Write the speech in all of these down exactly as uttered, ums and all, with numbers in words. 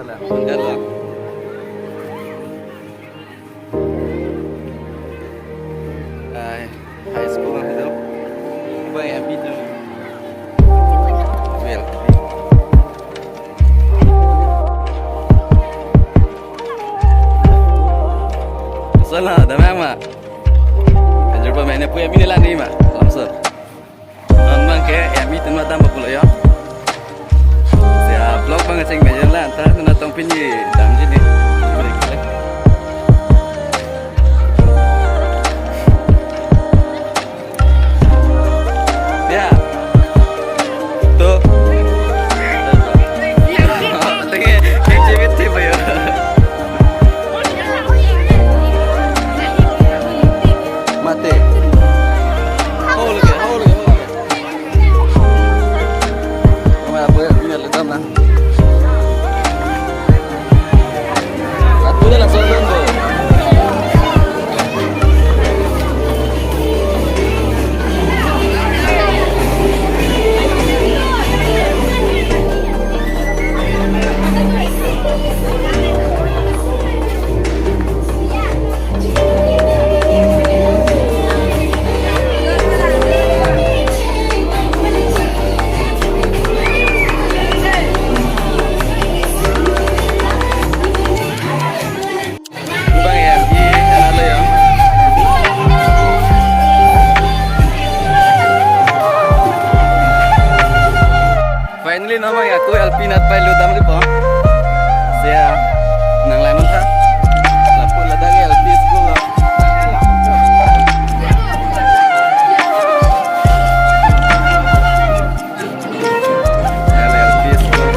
Hello. Ai, high school ang itu. Ba M E itu. Well. Sana, damang ma. Anjur pa maine puya mini la ni ma. Langsung. Non abang ke M E itu ma dampo pulo yo. Ya, vlog abang cheng mejen la anta, nangtum pini damji ni. Ya. Tuh. Tengah, kayak cewek tipe ya. Mati. Oh, lagi, oh, lagi, oh, lagi. Mama, apa ya? Ini lihat mana? Aku dah langsung nunggu. Bang ya, di sana lo ya. Finally, non abang ya, aku L P nat pai lo damri po. Siya, nang lain ta. Lapu ladak L P school lo. L P school.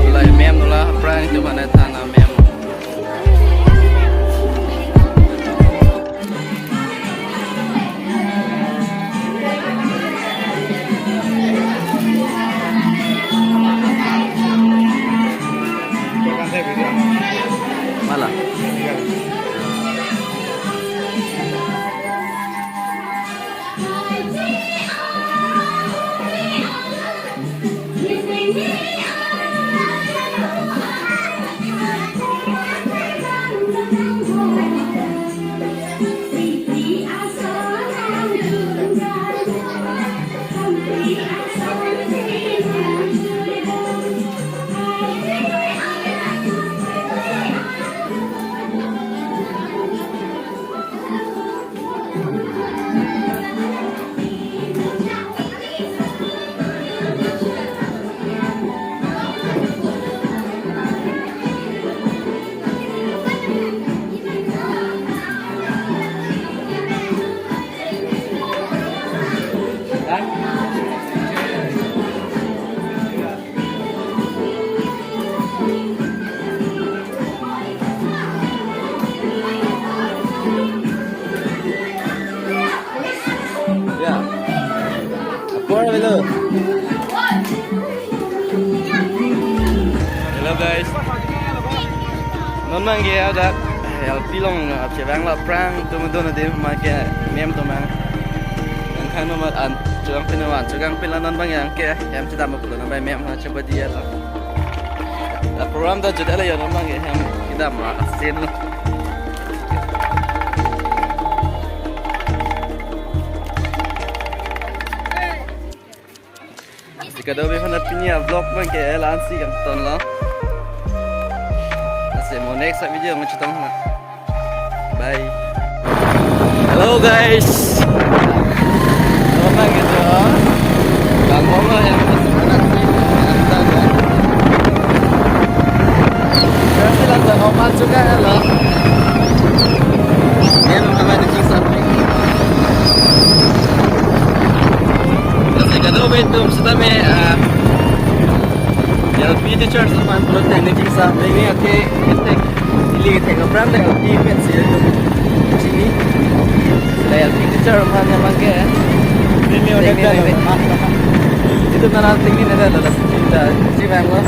Lai mem nula pran itu mana thana mem. Mala. Ya. Apor, hello. Hello guys. Non abang ke ada L P along, ah, chevang lo aphrang atum do na de ma ke mem atum abang. Nangkhan nomor an, chevang pin nomor an, chevang pin la non abang yang ke, hem chedam pulo non abang mem ha chebadi ya lo. La program ta juda la ya non abang ke, hem kedam ma asin lo. Si kadokave aphan pini a-vlog abang ke la-ansi kangton lo. Lasi mo next video mo chetong na. Bye. Hello guys. Hello abang gitu. Bang Momo yang mana sih? Berhasil nonton Oman juga ya lo. Dia nonton di kisah. Lasi kadokave atum sitame, ah, L P teachers aphan pulote ne kisa ne ne ake tek ili tek apran de L P pensi atum chini. Sila L P teacher aphan ya abang ke. Ini udah. Ini, ini. Itu mana tinggi nih, ada, ada. Kita, si Bang, lo.